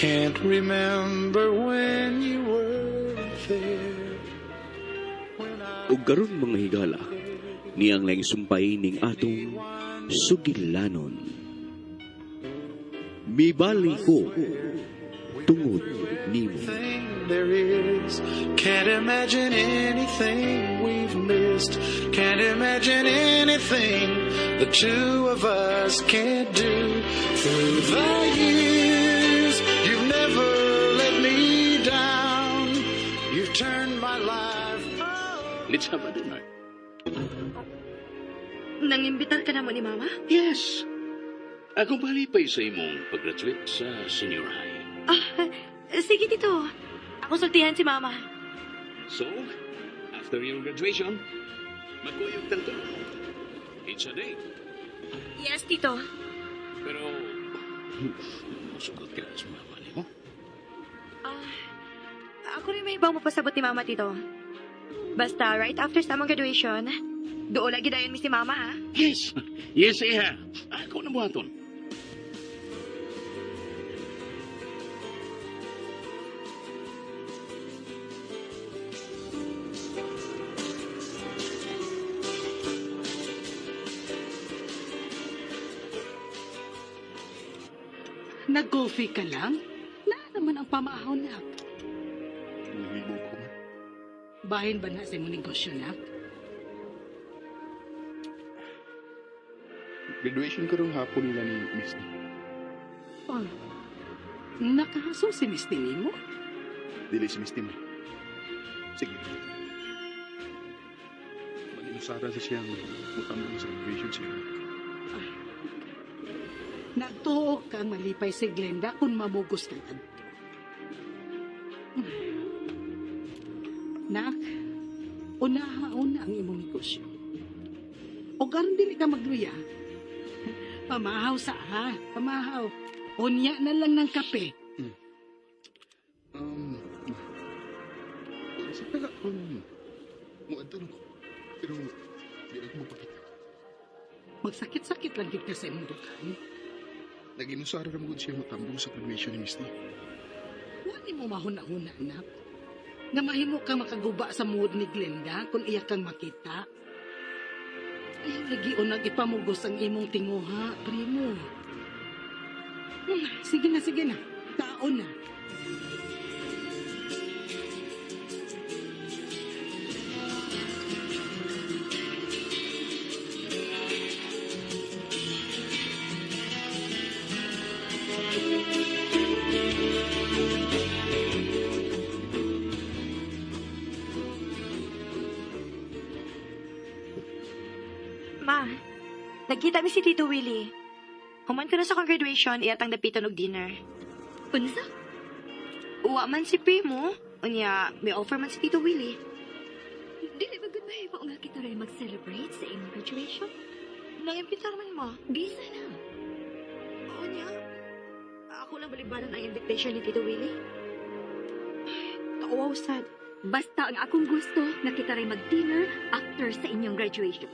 Can't remember when you weren't there. When I Ug karon, mga higala, niyang laing sumpay ning atong sugilanon. Mibali ko tungod nimo. Thing there is. Can't imagine anything we've missed. Can't imagine anything the two of us can't do. Through the years, you've never let me down. You've turned my life Let's have a dinner. Nangimbitar ka na mo ni Mama? Yes. Akong palipay sa imong pag-graduate sa senior high. Ah, sige, Tito. Ako sultihan si Mama. So, after your graduation, magkuyog tang tulo. It's a date. Yes, Tito. Pero, musugot ka sa mama nimo. Ah, ako rin may ibang mapasabot ni Mama, Tito. Basta, right after sa among graduation, doon lagi dayon mi si Mama, ha? Yes. Yes, iha. Ako na buhaton. Nag-coffee ka lang? Naa naman ang pamaahaw, nak. Nahimo ko man. Bahin ba na sa imong negosyo, nak? Graduation karong hapon nila ni Misty. Oh, nakahaso si Misty nimo? Dili si Misty mo. Sige. Mag-inusara sa siyang mutambong sa graduation siya. Nagtuo kang malipay si Glenda kung mamugos kang adto. Nak, unahaon na ang imong negosyo. O karon dili ka magluya. Pamahaw sa ha, pamahaw. Unya na lang ng kape. Sa pala kung muadto na ko. Pero di na ko magpakita. Magsakit-sakit lang gid ka sa imong dughan. Nag-inusara ra mo siya motambong sa graduation ni Misty. Wa nimo mahuna-huna, anak. Nga mahimo kang makaguba sa mood ni Glenda kung iya kang makita. Ayaw lagi o ipamugos ang imong tinguha, primo. Sige na, sige na. Kaon na. Ma, nagkita mi si Tito Willie. Human ko na sa graduation, iyatang dapiton og dinner. Unsa? Uwa man si Primo. Unya, may offer man si Tito Willie. Dili ba gud mahimo nga kita rin mag-celebrate sa imong graduation? Nangimpitar man mo. Bisa na. Unya, ako lang balibaran ang invitation ni Tito Willie. Ay, kauwaw sad. Basta ang akong gusto nga kita rin mag-dinner after sa inyong graduation.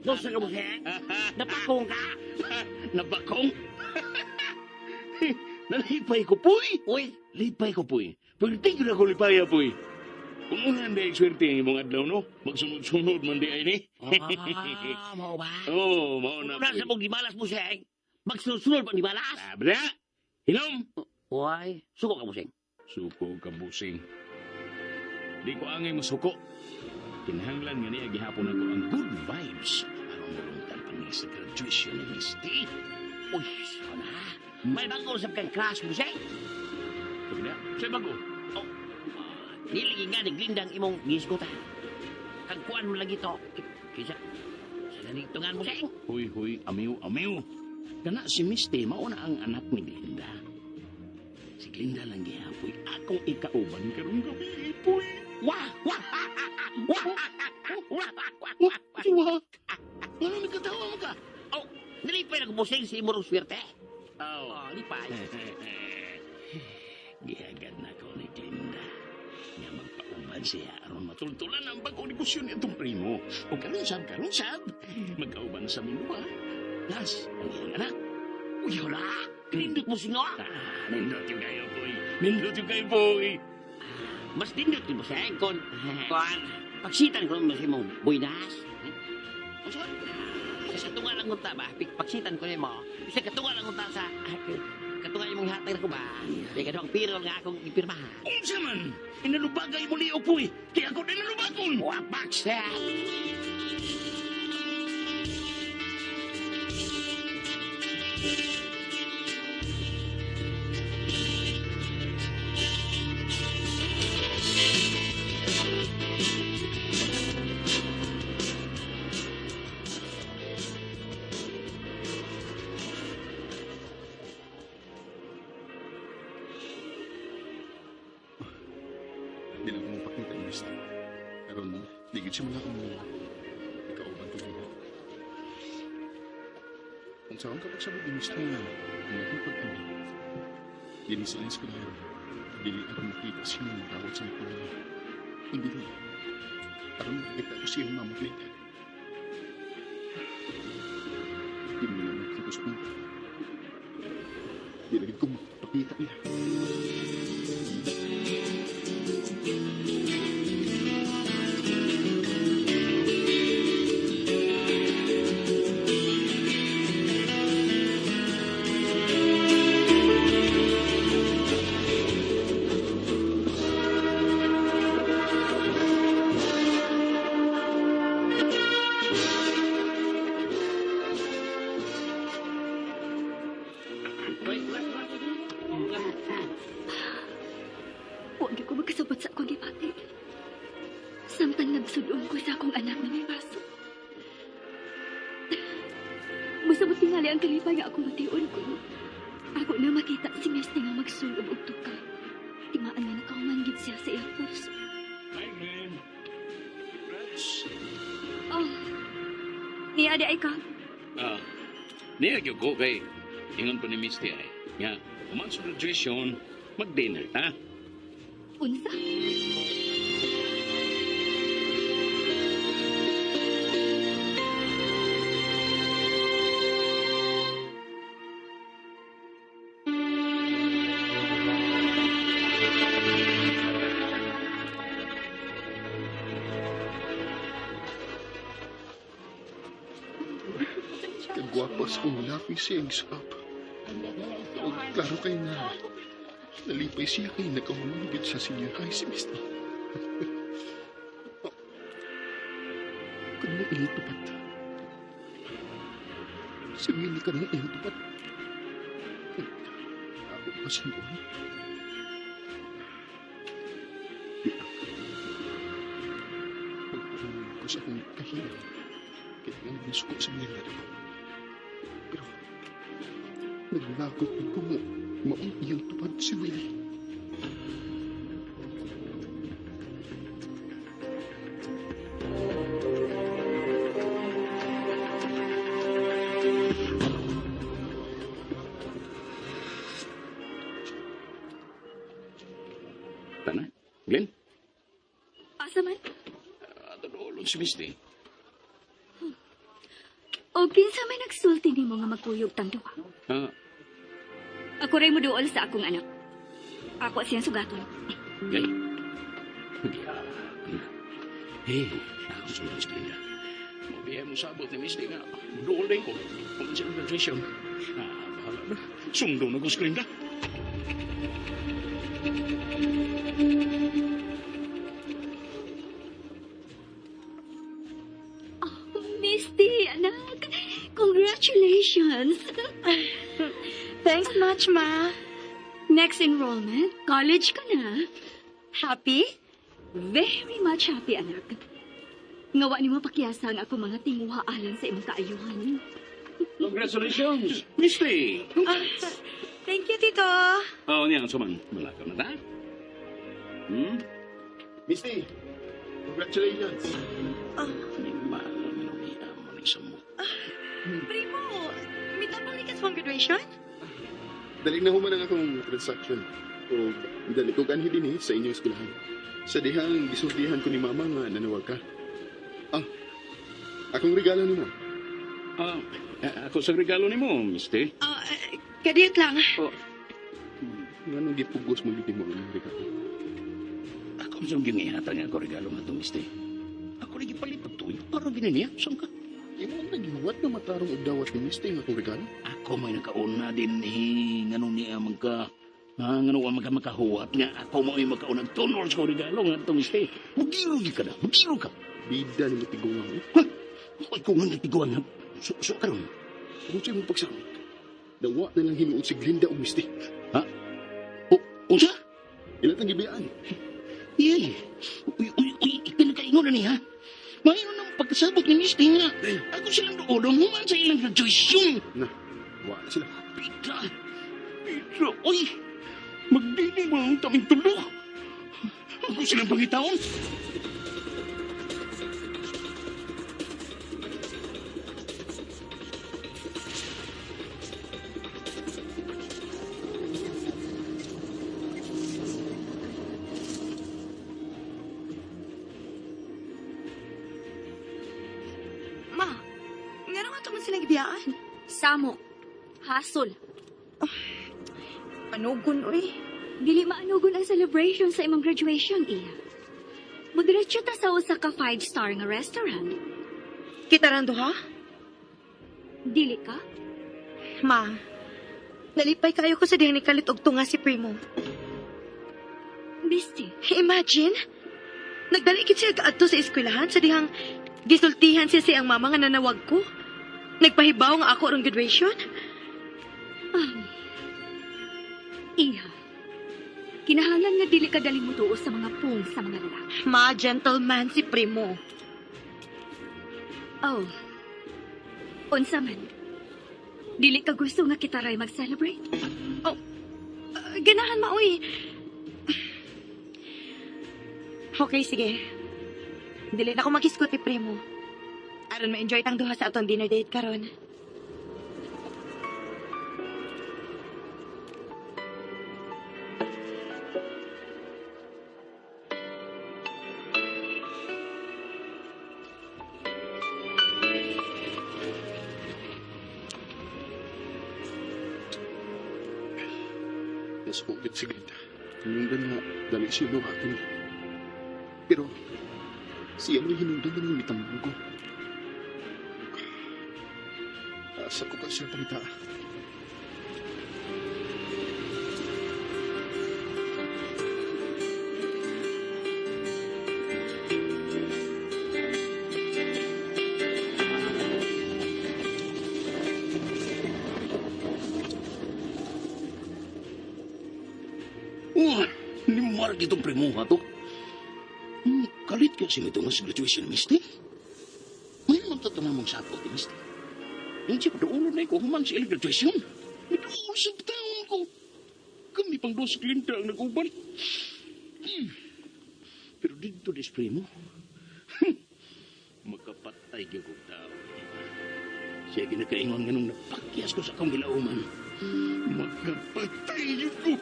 Gusto ka mo, Seng? Napakong ka? Nabakong? Nalipay ko, puy! Uy, Lipay ko, puy. Pwede ko na ko lipaya, puy. Kung una hindi swerte ang imong adlaw, no? Magsunod-sunod man di ay ni. Ah, mao ba? Oo, oh, mao na, Una puy. sa mong gimalas mo, Seng. Magsunod-sunod pa gimalas. Sabi na! Hinom! Uy, suko ka mo, Seng. Suko ka, busing. Di ko angay masuko. Kinahanglan nga niya gihapon ako ang good vibes aron mulungtan pa ni sa graduation ni Misty. Uy, sana. May bago sa kang crush mo, Seng. Sabi na, sa bago. Oh, dili nga ni Glinda ang imong gisgutan. Kag kuan mo lagi to. Kisa, sa ganito mo, Seng. Huy, huy, amiw, amiw. Kana si Misty, mao na ang anak ni Glinda. Si Glinda lang gihapoy akong ikauban karong gabi, puy. Wah! Wah! Wah! Wa, wa. Ano nagkatawa mo ka? Oh, nalipay na busing si imong swerte. Oh. Oh, lipay. Gihagad na ko ni Glinda. Nga magpauban siya aron matultulan ang bagong negosyo ni atong primo. O karon sab, karon sab. Magkauban sa minuha. Las, ang iyang anak. Uy, hala. Nindot mo singo. Ah, nindot yung kayo, boy. Nindot yung kayo, boy. Mas nindot ni busing kon kon pagsitan ko mo sa imong buinas. Unsa? Sa tunga lang unta ba? Pagsitan ko nimo. Bisa katunga lang unta sa katunga imong hatag ko ba? Di ka ang piro nga akong ipirmahan. Unsa man? Inalubagay mo liok, boy. Kaya ako din nalubagon. Wapak siya. Di lang ko mapakita ni Misty. Karon, di gid siya man akong ikauban ko niya. Kung saan kapag sabot ni Misty nga, ang akong pag-amin, dinisilins ko na yun. Dili aron makita siya ng dawat sa akong niya. Kundi niya, aron makita ko siya mama Glenda. Di mo na makita sa kong. Di lagi ko mapakita niya. Huwag ko magkasabot sa akong gipati. Samtang nagsudong ko sa akong anak na may baso. Masabot tingali ang kalipay nga akong mation ko. Ako na makita si Misty nga magsulob og tuka. Timaan nga nakahuman gid siya sa iyang puso. Hi, Glenn. Congrats. Oh, niya di ay ka. Ah, niya gyud ko kay ingon pa ni Misty ay. Nga, human sa graduation, mag-dinner ta. Unsa? Kagwapo sa kong lapi siya ang sap. O klaro kay na nalipay siya kay nagkahulog sa senior high si Misty. Kung mo iyong tupad. Si Willie ka ng iyong tupad. Ako pa sa buhay. Pagpapalunod ko sa akong kahilang, kaya nga nagsuko sa mga ko. Pero, naglagot ko mo, maong iyang tupad si Willie. Tana, Glenn. Asa man? Ato si Misty. O kinsa may nagsulti nimo nga magkuyog tang duha? Ah, Ako ray moduol sa akong anak. Ako siyang sugaton. Gay. Gihapon. Hey, ako sa si Glinda. Mabihay mo sabot ni Misty nga. Dool din ko. Kung siya ang graduation. Ah, bahala na. Sundo na ko si Glinda. Oh, Misty, anak. Congratulations. Thanks much, Ma. Next enrollment, college ka na. Happy? Very much happy, anak. Ngawa nimo pakyasa ang ako mga tinguha alang sa imong kaayuhan. Congratulations, Misty! Ah, thank you, Tito. Oo, niya, ang suman. Malakaw na ta? Misty, congratulations! Animal. Primo, mitapang ni ka sa graduation? Dali na human ang akong transaction. O dali ko ganhi din eh, sa inyong eskwelahan. Sa dihang gisultihan ko ni mama nga nanawag ka. Ah, akong regalo nimo. Ah, ako sa regalo nimo, Misty. Ah, kadiyot lang. Nganong gipugos mo yun mo ang regalo? Ako sa gyud gihatag nga ako regalo nga to, Misty. Ako lagi palit pagtuyo. Para gini niya, saan ka? Imo ang nagihuwat na matarong og dawat ni Misty ang akong regalo. Ako may nakauna din eh, ngano niya magka ngano wa magka makahuwat nga ako mo ay makaunag tunol sa regalo nga to, Misty. Magiro gyud ka na, magiro ka. Bida ni mo tiguang eh. Ay kung nga tiguan nga. So karon. Kung sa'yo mong pagsamit, dawa na lang hinuot si Glinda o Misty. O, unsa? Ila tang gibiyaan. Yay! Uy, uy, uy, ikinakaingon na niya. Mayroon ng pagkasabot ni Misty nga. Ako silang doon, human sa ilang graduation. Na, wa na sila. Pita! Pita! Uy! Magdili mo ang taming tulo. Ako silang pangitaon. Ma, ngano nga man silang gibiyaan? Samok. Hasol. Panugon, uy. Dili maanugon ang celebration sa imong graduation, iya. Mudiretso ta sa usa ka five-star nga restaurant. Kita rando, ha? Dili ka? Ma, nalipay kayo ko sa dihang nikalit og tunga si Primo. Misty, Imagine, nagdali kit siya kaadto sa eskwelahan sa dihang gisultihan siya sa iyang mama nga nanawag ko. Nagpahibaw nga ako rong graduation. Iha. Kinahanglan nga dili ka dali mo sa mga pung sa mga lalaki. Ma, gentleman si Primo. Oh. Unsa man. Dili ka gusto nga kita ray mag-celebrate? Oh, ganahan ma, uy. Okay, sige. Dili na ako mag-iskot ni Primo. Aron ma-enjoy tang duha sa atong dinner date karon. Nasugit si Glinda. Hinungdan nga, dali siya no akin. Pero, siya mo'y hinungdan na ng mitambong ko. Asa ko ka siya pangita. Oh, ni itong primo ha to. Kalit kasi nito nga sa graduation ni Misty. May naman tatanong mong sapot ni Misty. Yung siya paduulo na ko human sa ilang graduation. May duol sa taon ko. Kami pang dos Glinda ang nag-uban. Pero dito dis primo, makapatay gyud kong tao. Siya ginakaingon nga nung napakyas ko sa akong gilauman. Makapatay gyud ko.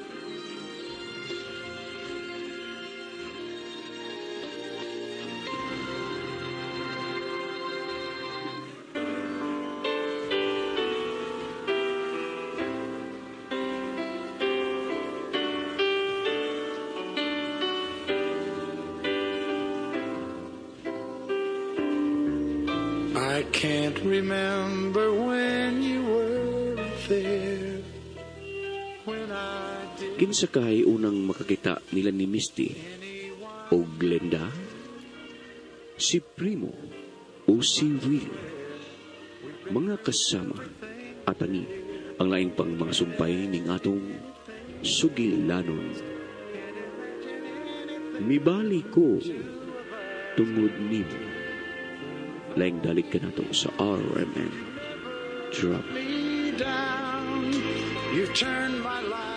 I can't remember when you were there. When I did Kinsa kay unang makakita nila ni Misty o Glenda? Si Primo o si Will? Mga kasama at ani ang lain pang mga sumpay ning atong sugilanon. Mibali ko tungod nimo. Laing dalig ka nato sa RMN Drama. me down, you've turned my life.